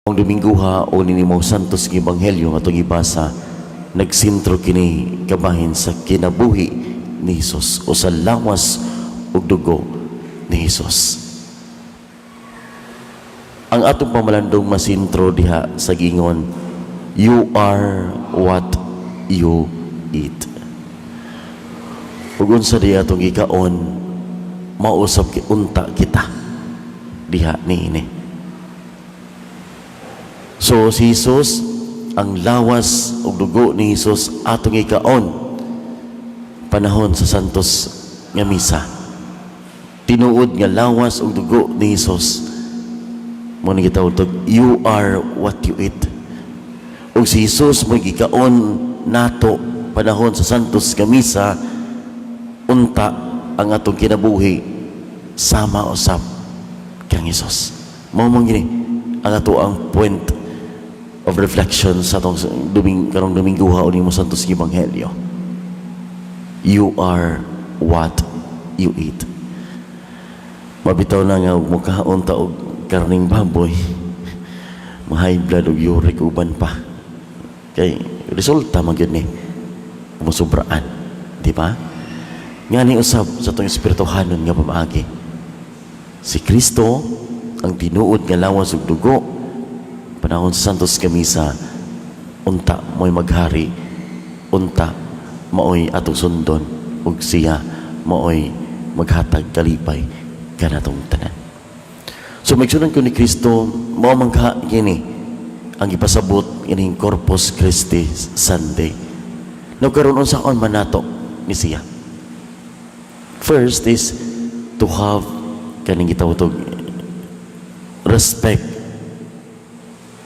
Ang Dominguha o nini mo Santos nga Ebanghelyo nga atong gibasa, nagsintro kini kabahin sa kinabuhi ni Hesus o sa lawas ug dugo ni Hesus. Ang atong pamalandong masintro diha sa gingon, "You are what you eat." Ug unsa diha atong gikaon, mausab unta kita diha niini. So si Jesus, ang lawas ug dugo ni Jesus atong ikaon panahon sa Santos nga Misa. Tinuod nga lawas ug dugo ni Jesus. Mao ni gitawag tog "You are what you eat." Ug si Jesus mo gikaon nato panahon sa Santos nga Misa, unta ang atong kinabuhi sama usab kang Jesus. Mao man gini ang ato ang point of reflection sa atong karong Dominguha o nimo Santos Ebanghelyo. You are what you eat. Mabitaw na nga mukaon ta og karning baboy, ma-high blood og uric, uban pa. Kay resulta man gyud ni musobraan, di ba? Ngani usab sa atong espirituhanon nga pamaagi. Si Kristo ang tinuod nga lawas ug dugo panahon sa Santos nga Misa, unta mo'y maghari, unta maoy atong sundon ug siya maoy maghatag kalipay kanatong tanan. So maigsuonan ko ni Kristo, mao man ka kini ang ipasabot ining Corpus Christi Sunday. No karon, unsaon man nato ni siya? First is to have kaning gitawag og respect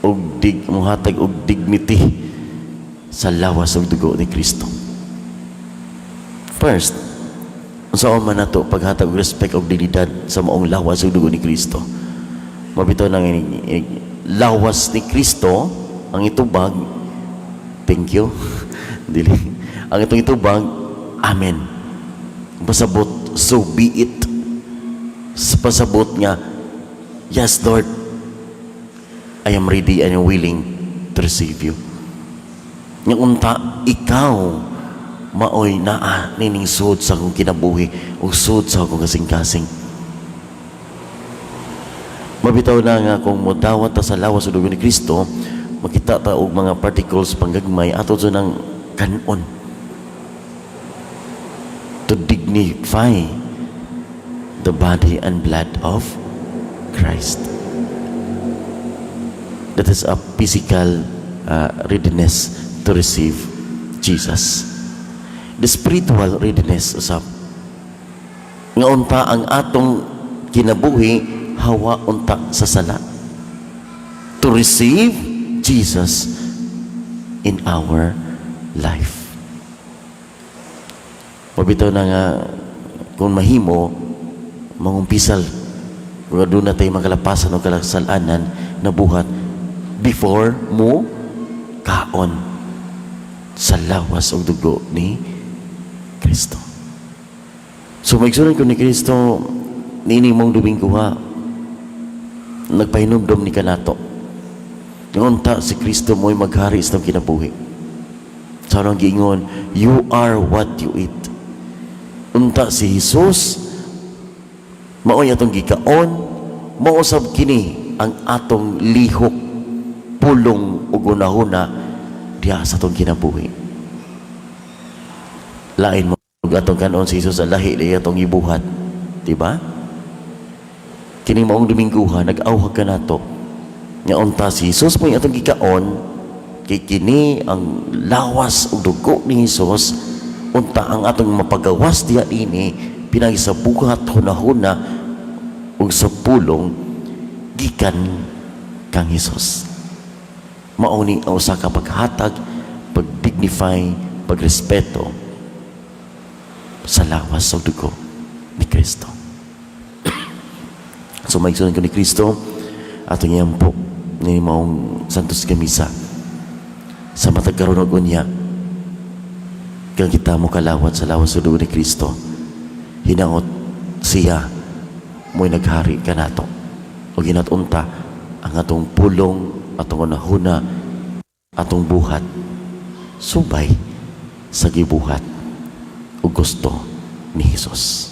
og dig mohatag og dignity sa lawas ug dugo ni Kristo. First, unsaon man nato paghatag og respect og dignidad sa maong lawas ug dugo ni Kristo? Mabitaw nang lawas ni Kristo ang itubag, "Thank you." Dili. Ang itong itubag, "Amen." Pasabot, "So be it." Sa pasabot nga, "Yes, Lord, I am ready and willing to receive you." Nga unta, ikaw, maoy naa nining sud sa akong kinabuhi o sud sa akong kasing-kasing. Mabitaw na nga kung modawat ta sa lawas o dugo ni Kristo, makita ta og mga particles panggagmay ato sa nang kanon to dignify the body and blood of Christ. That is a physical readiness to receive Jesus. The spiritual readiness usab nga unta ang atong kinabuhi hawa unta sa sala to receive Jesus in our life. Mabitaw na nga kung mahimo mangumpisal kung doon na tayo makalapasan o kasalanan na buhat before mo kaon sa lawas o dugo ni Kristo. So maigsuonan ko ni Kristo, niini mong Domingo ha, nagpahinumdom ni kanato. Nga si Kristo mo'y maghari sa atong kinabuhi. Sa anong giingon, "You are what you eat." Unta si Jesus maoy atong gikaon, mausab kini ang atong lihok, pulong ug hunahuna diha sa atong kinabuhi. Lain mo ug atong kanon si Jesus, lahi di atong ibuhat, di ba? Kini maong Dominguha nag-awhag kanato nga unta si Jesus mo atong gikaon kay kini ang lawas ug dugo ni Jesus, unta ang atong mapagawas diha ini pinagi sa buhat, hunahuna ug sa pulong gikan kang Hesus. Mao ni ang usa ka paghatag, pagdignify, pagrespeto sa lawas ug dugo ni Kristo. So maigsuonan ko ni Kristo, atong iampo ni maong Santos nga Misa sa matag karon og unya kang kita mo kalawat sa lawas ug dugo ni Kristo, hinaot siya mo'y naghari kanato o hinaot unta ang atong pulong, atong hunahuna, atong buhat subay sa gibuhat ug gusto ni Hesus.